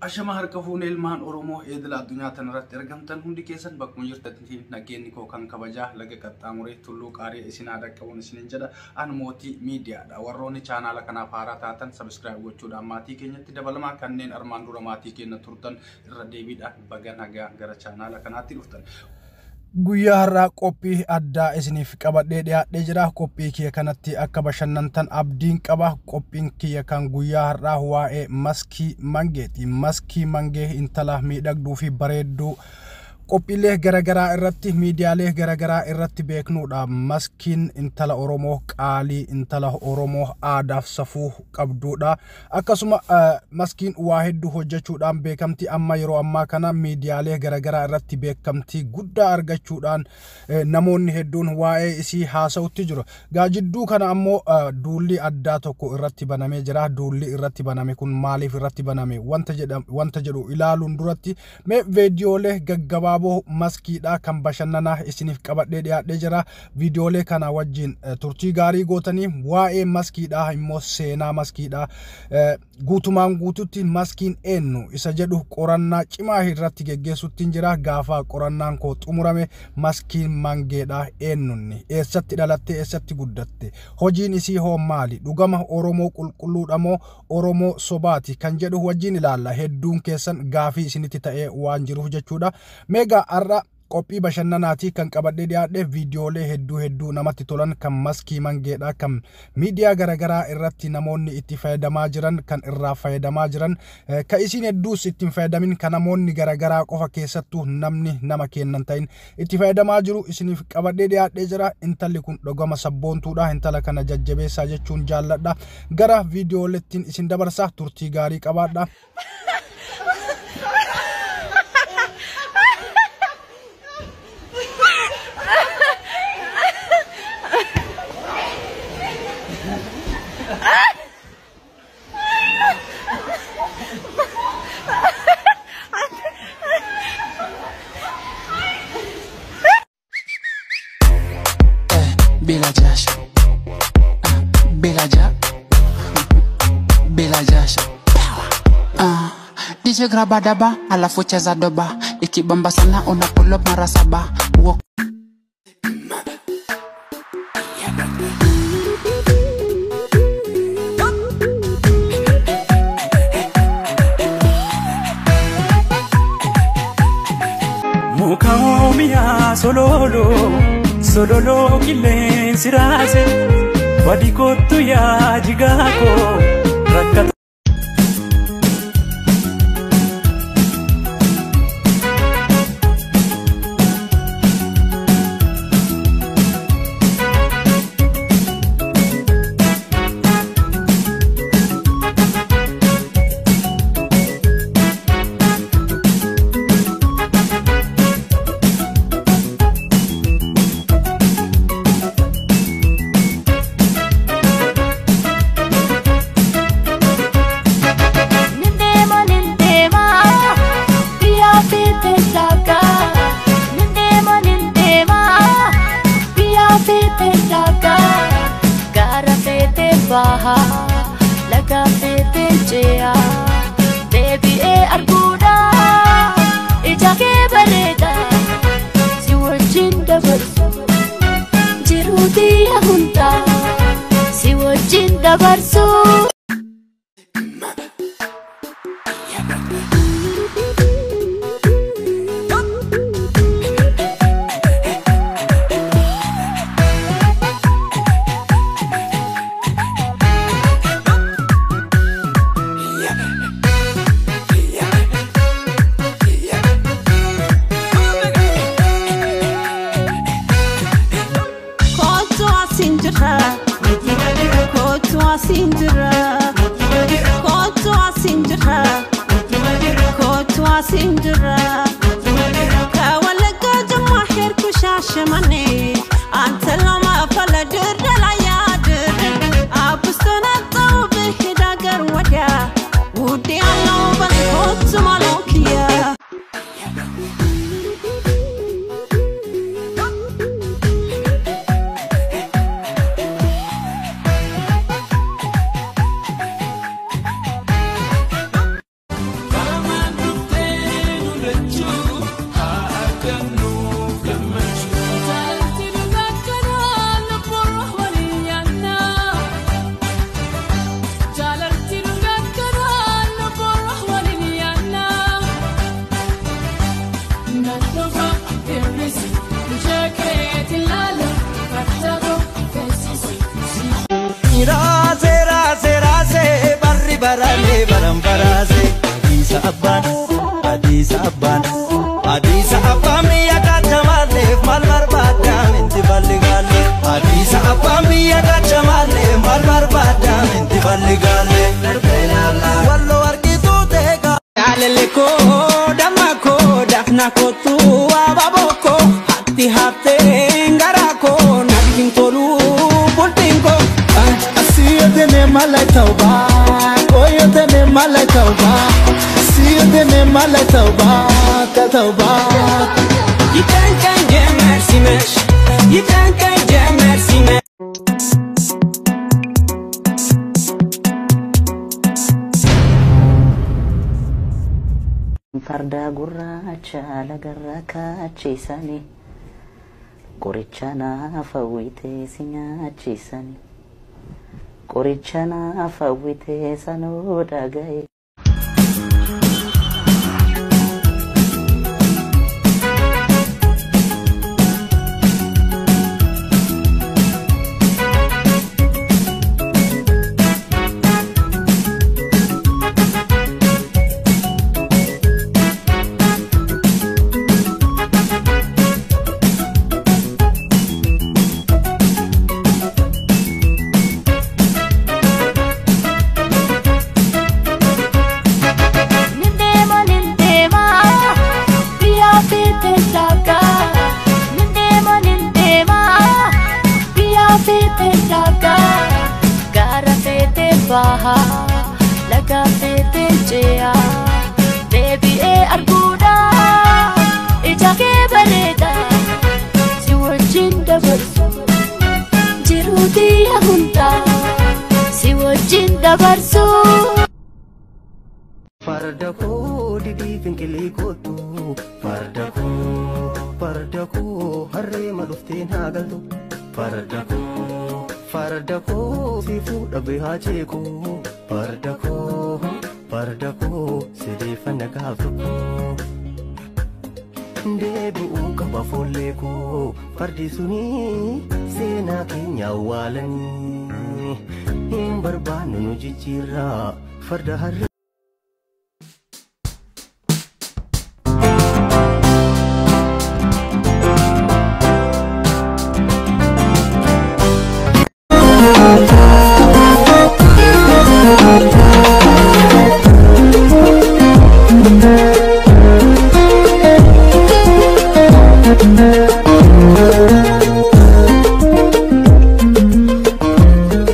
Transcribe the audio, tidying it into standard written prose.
Ashama harka fuunee ilmaan Oromoo edila addunyaa tanarratti argamtan hundi keessan bakkuma jirtanitti nageenyi koo kan kabajaa laga qaxxaamuree tulluu qaarii isin haa dhaqqabuun isinin jedha. An Mootii Miidiyaadha. Warroonni chaanaala kanaaf haaraa taatan subscribe gochuudhaan maatii keenyatti dabalamaa, kanneen armaan dura maatii keenya turtan irra deebiidhaan baga nagaa gara chaanaala kanaatti dhuftan. Guyyaa har'aa qophii addaa isiniif qabadhee dhiyaadhee jira. Qophii kiyya kanatti akka bashannantan abdiin qaba. Qophiin kiyya kan guyyaa har'aa waa'ee Maskii Mangeeti. Maskii Mangee intala miidhagduu fi bareedduu qophiilee garaagaraa irratti miidiyaalee garaagaraa irratti beeknudha. Maskiin intala Oromoo qaalii, intala Oromoo aadaaf safuu qabdudha. Akkasuma Maskiin waa hedduu hojjechuudhaan beekamti. Amma yeroo ammaa kana miidiyaalee garaagaraa irratti beekamtii guddaa argachuudhaan namoonni hedduun waa'ee isii haasa'utti jiru. Gaajidduu kana ammoo duulli addaa tokko irratti banamee jira. Duulli irratti baname kun maaliif irratti baname wanta jedhu ilaaluun duratti mee viidiyoolee gaggabaaboo Maskiidha kan bashannanaa isiniif qabadhee dhiyaadhee jira. Viidiyoolee kana wajjin turtii gaarii gootanii waa'ee Maskiidha immoo seenaa Maskiidha guutumaan guututti Maskiin eenyu isa jedhu qorannaa cimaa irratti geggeessutti jira. Gaafa qorannaan koo xumurame Maskiin Mangeedha eenyunni, eessatti dhalatte, eessatti guddatte, hojiin isii hoo maali, dhugama Oromoo qulqulluudha moo Oromoo sobaati kan jedhu wajjin ilaalla. Hedduun keessan gaafii isinitti ta'ee waan jiruuf jechuudha. Meegaa har'a qophii bashannanaatii kan qabadhee dhiyaadhe viidiyoolee hedduu hedduu namatti tolan kan Maskii Mangeedha, kan miidiyaa garaagaraa irratti namoonni itti fayyadamaa jiran, kan irraa fayyadamaa jiran, kan isiin hedduus ittiin fayyadamin, kan namoonni garaagaraa qofa keessattuu namni nama kennan ta'in itti fayyadamaa jiru isiniif qabadhee dhiyaadhee jira. Intalli kun dhugama sabboontuudha. Intala kana jajjabeessaa jechuun jaalladha. Gara viidiyoolettiin isin dabarsa, turtii gaarii qabaadha. Bila jasho, bila ja, bila jasho. DJ graba daba, alafu cheza doba, ikibamba sana una pull up mara saba. Walk. Muka oomiyaa sololoo, sololoo qilleensi raase, badi kottu yaa jigaakoo rakkata. Nindema, nindema, biyya fiite daaka. Nindema, nindema, biyya fiite daaka. Gaara feete baha, laga feete ce'a. Deebi'ee arguudha, ija kee bareeda. Si wajjin dabarsu, jiruu biyya hundaa. Si wajjin dabarsu. Kootu asiin jira, kootu asiin jira, kootu asiin jira, kootu asiin jira. Ka Wallaggaa Jimmaa Hirku Shaashamannee, anta lama fala dirra layaa dirre, abbistona ta'uu ብሄድ አገር ወዲያ ውዴ ያለው በል kootu maloo kiyya. Baran baraase. Hadiisa abbaan, hadiisa abbaan, hadiisa abbaan biyya kaachamaalleef maal barbaaddaa minti balli gaalle. Hadiisa abbaan biyya kaachamaalleef maal barbaaddaa minti balli gaalle. Walloo argituu teegaa. Jaalalli koo damma koo dafna kootu abaaboo koo hatti haftee garaa koo natti hin tolu bultiin koo. Asiyotene malaitauba, oyotene malaitauba, siyotene malaitauba, tatauba. ይጨንቀኝ ጀመር ሲመሽ ይጨንቀኝ ጀመር ሲመሽ። Farda gurraacha lagarra kaachisani, qoricha naaf hawwitee si nyaachisani, qoricha naaf hawwitee sanuu dhagaye. Nindeema nindeema biyya fiite daaka. Nindeema nindeema biyya fiite daaka. Gaara feete baha laga feete ce'a. Deebi'ee arguudha ija kee bareeda. Si wajjin dabarsu jiruu xiyya hunda. Si wajjin dabarsu. Farda koo didii finqilii kootu, farda koo, farda koo harree ma dhuftee naa galtu, farda koo, farda koo si fuudha beekaa ceekoo, farda koo, farda koo sideeffanna gaaf tokko. Deebi'uu qaba foollee koo fardi suni seenaa keenya awwaalanii hin barbaannu nu jijjiirraa farda harree.